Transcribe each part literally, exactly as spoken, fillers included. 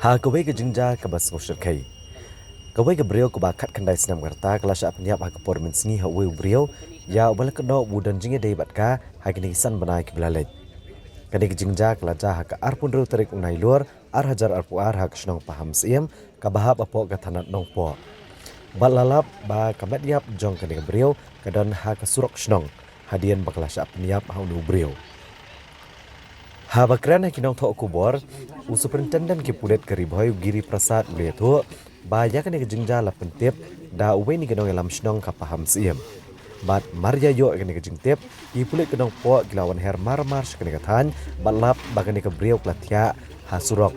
Ha kawei ka jingjia kaba sngewshyrkhei, kawei ka briew kaba khatkhyndai snem ka rta ka la shah pynïap ha ka por mynsngi ha uwei u briew ïa uba la kynnoh ba u don jingïadei bad ka ha kine ki san bnai kiba la leit. Kane ka jingjia ka la jia ha ka arphew hynriew tarik u Nailur ar hajar arphew ar ha ka shnong Pahamsyiem kaba hap hapoh ka thanat Nongpoh. Bad la lap ba ka met ïap jong kane ka briew ka don ha ka surok shnong hadien ba ka la shah pynïap ha une u briew. Haba kren ha ki nongthoh khubor, u Superintendent ki pulit ka Ri Bhoi u Giri Prasad u la ïathuh ba ïa kane ka jingjia la pyntip da uwei na ki nongïalam shnong ka Pahamsyiem. Bad mar ïa ïoh ïa kane ka jingtip, ki pulit ka Nongpoh ki la wan her mar mar sha kane ka thaiñ bad lap ba kane ka briew ka la thiah ha surok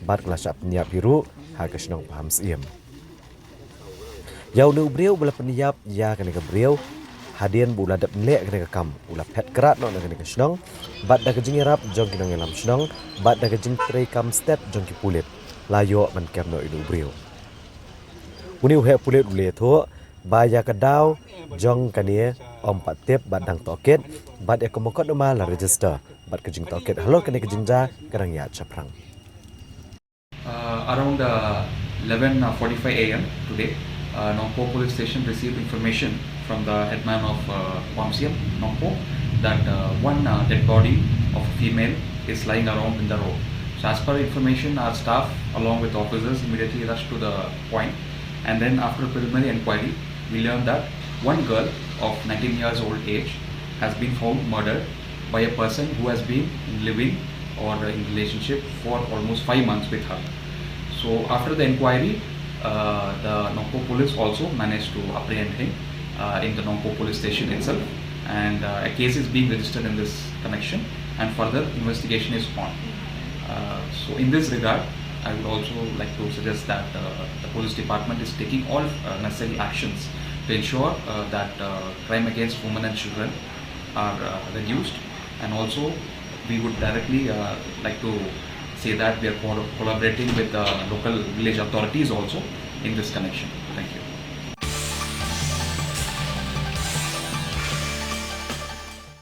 bad ka la shah pynïap hi ruh ha ka shnong Pahamsyiem. Ïa une u briew uba la pynïap ïa kane ka briew, hadien ba u la dep leh kane ka kam, u la phet krad noh na kane ka shnong bad da ka jingïarap jong ki nongïalam shnong bad da ka jingtreikam stet jong ki pulit, la ïoh ban kem noh ïa une u briew. Une u heh pulit u la ïathuh ba ïa ka daw jong kane ym pat tip bad dang tohkit bad ïa ka mukotduma la register bad ka jingtohkit halor kane ka jingjia ka dang ïaid shaphrang. Uh, around uh, eleven forty-five a m today, uh, Nongpoh Police Station received information from the headman of uh, Pahamsyiem, Nongpoh, that uh, one uh, dead body of a female is lying around in the road. So, as per information, our staff, along with officers, immediately rushed to the point, and then, after preliminary inquiry, we learned that one girl of nineteen years old age has been found murdered by a person who has been living or in relationship for almost five months with her. So after the inquiry, uh, the Nongpoh police also managed to apprehend him uh, in the Nongpoh police station itself, and uh, a case is being registered in this connection, and further investigation is on. Uh, so in this regard, I would also like to suggest that uh, the police department is taking all uh, necessary actions to ensure uh, that uh, crime against women and children are uh, reduced, and also we would directly uh, like to say that we are co- collaborating with the local village authorities also in this connection. Thank you.